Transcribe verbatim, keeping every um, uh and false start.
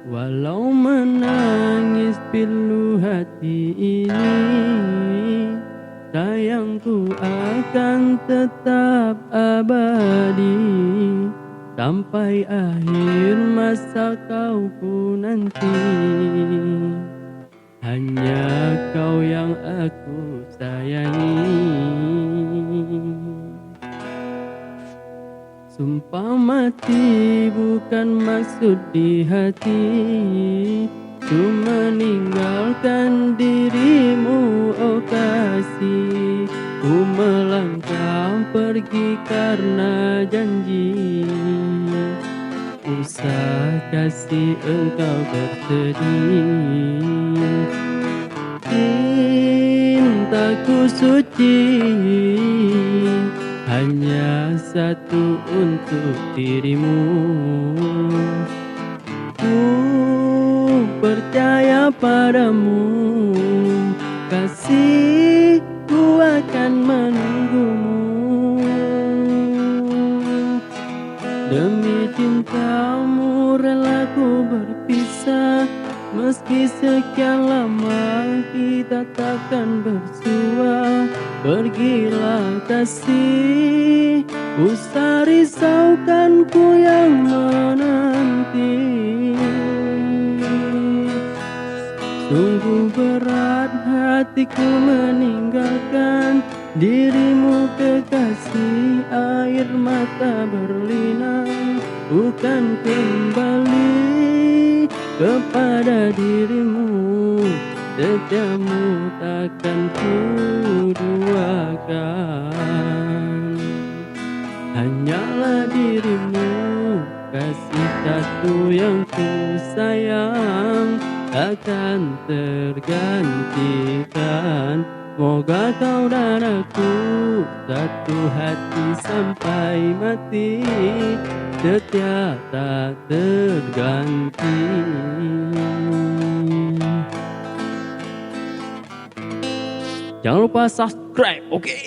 Walau menangis pilu hati ini, sayangku akan tetap abadi. Sampai akhir masa kau ku nanti. Hanya kau yang aku sayangi. Sumpah mati bukan maksud di hati, ku meninggalkan dirimu, oh kasih. Ku melangkah pergi karena janji. Usah kasih engkau bersedih. Cintaku suci, hanya satu untuk dirimu. Ku percaya padamu, kasih, ku akan menunggumu. Demi cintamu rela ku berpisah, meski sekian lama kita takkan bersua. Pergilah kasih, usah risaukan ku yang menanti. Sungguh berat hatiku meninggalkan dirimu kekasih, air mata berlinang, bukan kembali kepada dirimu. Setiamu takkan kuduakan. Hanyalah dirimu, kasih satu yang ku sayang, takkan tergantikan. Semoga kau dan aku satu hati sampai mati, setia tak terganti. Jangan lupa subscribe, oke?